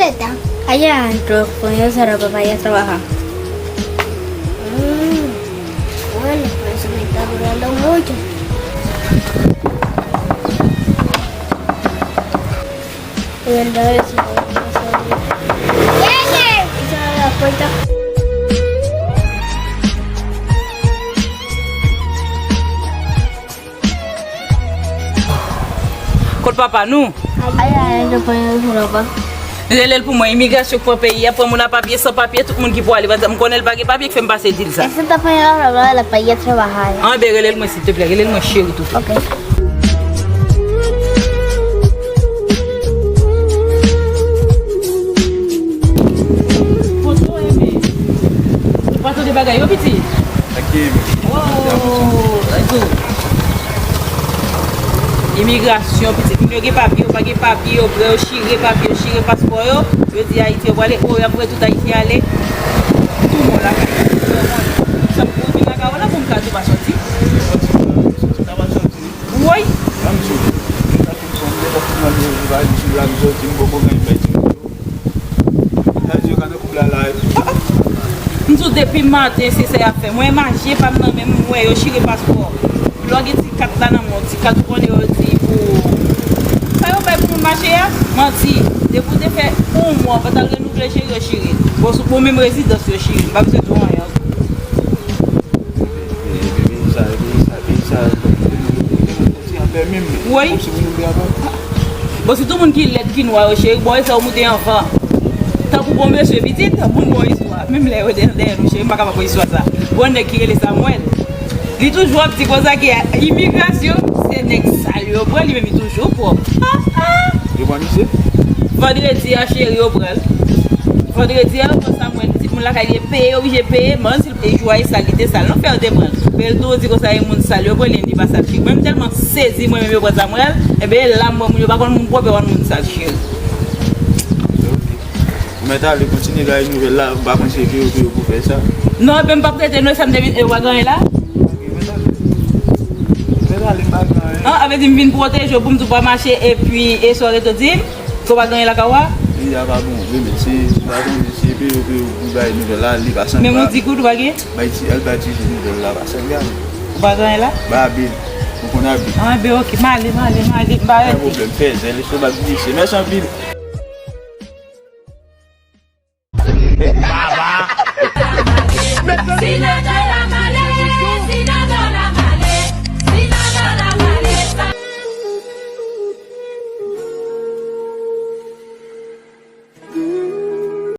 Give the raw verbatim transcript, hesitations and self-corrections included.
Allá adentro, coño, se ropa para allá trabajar. Mm, bueno, por eso me está durando mucho. De verdad, eso no lo sabía. Y se abre la puerta. Kot papa nou? Ay, ay, yo pran yon roba. Rele l pou mwen, imigrasyon k pran peyi a, pran moun a papye, san papye, tout moun ki pou ale. M konnen l pa gen papye k fè m pase di l sa. Ese ta pone la roba, la pa ya trabajar. Anben, rele l mwen, silteplè, rele l mwen, cheri, toutou. Ok. Poto, enben. Ou pa tande bagay yo, pitit? Ak ki imigrasyon? Wow! Let's go. Imigrasyon, pitit. Moun yo gen papye, yo pa gen papye, yo pran yo, chire papye, yo chire paspò yo. Yo di Ayiti, yo prale, o, y ap voye tout Ayiti ale. Tou mò lakay. Sa pou vin lakay ou la pou m ka di w pa sòti. Sòti, sòti, ta pa sòti. Woy! Sa m sou. Sa fin fò m deja fin manje, m pa di sou la m sòti, m poko gen bay ti. Sa di yo ka nan koup la la. M di w depi maten se sa y ap fè. Mwen mache pa m nan men m, m wè yo chire paspò. Lè w gen ti kat la nan men w, ti kat ou konnen yo di pou. Sa yo bay pou moun mache a? Manti. Depi w te fè yon mwa, w pa t al renouvle cheri, yo chire. Bon, sou, bon, menm rezidans yo chire. M pa bezwen di w anyen ankò. Peyi sa, peyi sa, peyi sa, ti anpè menm. Woy. Kòmsi pou nou vle avan. Bon, si tout moun ki lèd, ki nwa yo, cheri, bon, e sa yo moute anvan. Tankou bon mesye pitit, tankou bon istwa. Menm lè yo dèyè, dèyè nou, cheri, m pa ka pa pran istwa sa. Bon, nèg ki rele Samuel. Li toujou ap di konsa ke imigrasyon, se nèg sal yo pran, li menm li toujou pwòp. Ah, ah! Yo pran misye? Vandredi a, cheri, yo pran l. Vandredi a, yo pran Samuel, pitit moun lakay li peye, oblije peye, man, si l peye jou a, e sal, li te sal. Non, fè yo te pran l. Men l tou di konsa, e moun sal yo pran, li, li pa sal cheri. Mwen, m tèlman sezi, mwen menm, yo pran Samuel, enben, e la, m wè moun yo pa konn moun pwòp, yo konn moun sal cheri. Ok. Ou mèt ale kontinye gaye nouvèl la, m pa panse ke yo, ke yo pou fè sa. Non, ebyen m p ap rete, non, e sa m te vin, e w pa gen anyen la? Ok, mèt ale. Mèt ale, m pa gen anyen. An, sa vle di m vin pwoteje w pou m di w pa mache, epi, e sa w rete w di m? Ke w pa gen anyen lakay ou a? Peyi a pa bon, vre, men se, se pa bon, men se peyi, peyi pou gaye nouvèl la, li pa san. Men m di kout ou pa gen? Bay ti, al bay ti jou nouvèl la, pa san gade. Ou pa gen anyen la? Ba Abil, ou konn Abil. An, ebyen, ok, m ale, m ale, m ale, m pa rete. Pa gen pwoblèm, fè zen, lestomak glise. Mèsi anpil.